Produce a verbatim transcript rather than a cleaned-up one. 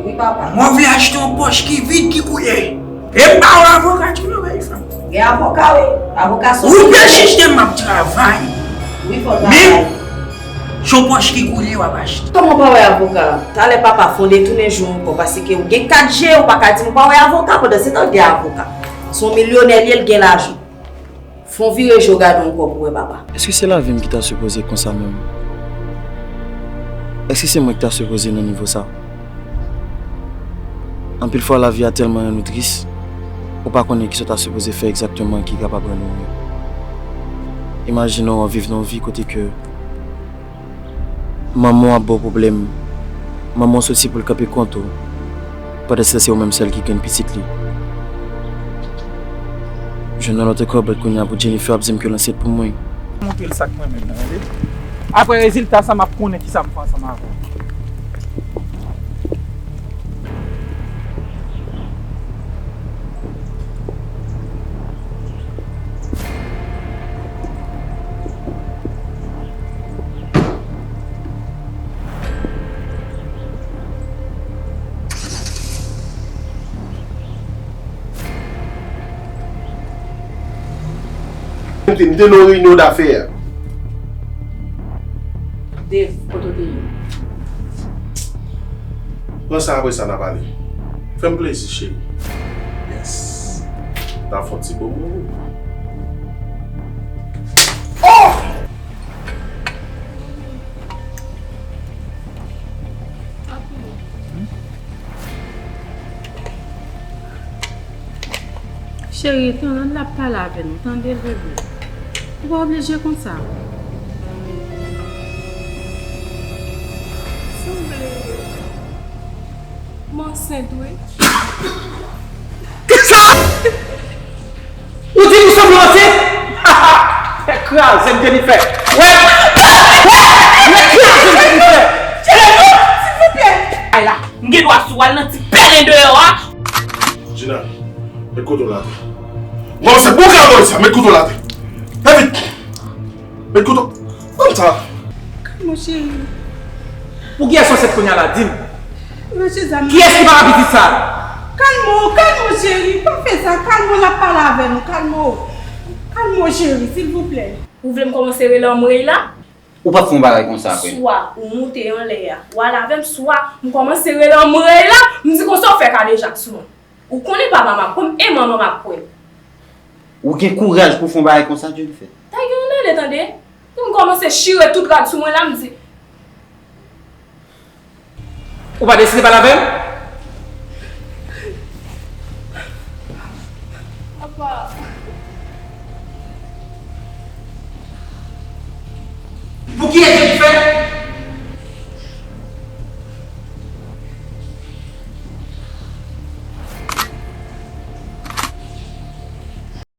Wi, papa. Mwen vle achte yon pòch ki vid, ki koule. E m pa wè avoka ki nan bay fanm. Gen avoka, wi. Avoka sou. Ou pe chich de m ap travay. Wi, fò travay. Men, se yon pòch ki koule w ap achte. Kòman w pa wè avoka? Talè papa fè w detounen je w ankò, paske ou gen kat je, ou pa ka di m ou pa wè avoka, pandan se tan gen avoka. Se yon milyonè li ye, l gen lajan. Fè w vire je w gade w ankò pou wè papa. Èske se lavi m ki ta sipoze konsa menm? Èske se mwen ki ta sipoze nan nivo sa? Anpil fwa, lavi a tèlman rann ou tris, ou pa konnen kisa w ta sipoze fè egzakteman ki kapab rann ou mye. Imajine w ap viv nan yon vi kote ke manman w ap ba w pwoblèm, manman w soti pou l kanpe kont ou, pandan se tan se ou menm sèl ki grenn pitit li. Jwenn yon lòt kòb, kounye a pou Jennifer ap di m ke l ansent pou mwen. Montre l sa k mwen menm nan, tande? Apre rezilta sa, m ap konnen kisa m fè ansanm avè w. M te, m te nan yon reyinyon dafè. Dave, kote w te ye? Pran sa, apre sa n a pale. Fè m plezi, cheri. Yes. N a fè yon ti bonbon. Oh! Cheri, Tolanda ap pale avè nou, tande l, bebe. Ou pa oblije konsa. Sanble m ansent, wi. Kisa? Ou di m ou sanble ansent? Fè kraze m, Jennifer. Wè. Wè. Wè kraze m, Jennifer. Silvouplè. Ay la, m gen dwa sou al nan ti pèlen deyò a. Gina, met kouto w la atè. Bon, se pou w ka sa, met kouto w la atè. Fè vit. Met kouto. Ban m sa. Kalme w, cheri. Pou kiyès ou ansent kounye a la, di m? Kiyès ki papa pitit sa? Kalme w, kalme w, cheri. Pa fè sa. Kalme w, l ap pale avè nou. Kalme w. Kalme w, cheri, silvouplè. Ou vle m kòmanse rele anmwey la? Ou p ap fè yon bagay konsa apre. Swa ou moute anlè a, ou al avè m, swa m kòmanse rele anmwey la, m di konsa ou fè kadejak sou mwen. Ou konnen papa m ap kwè m e manman m ap kwè m. Ou gen kouraj pou w fè yon bagay konsa, Jennifer? Ta gen yon dele, tande. Pou m kòmanse chire tout rad sou mwen la, m di. Ou pa deside pale avè m? Papa. Pou kiyès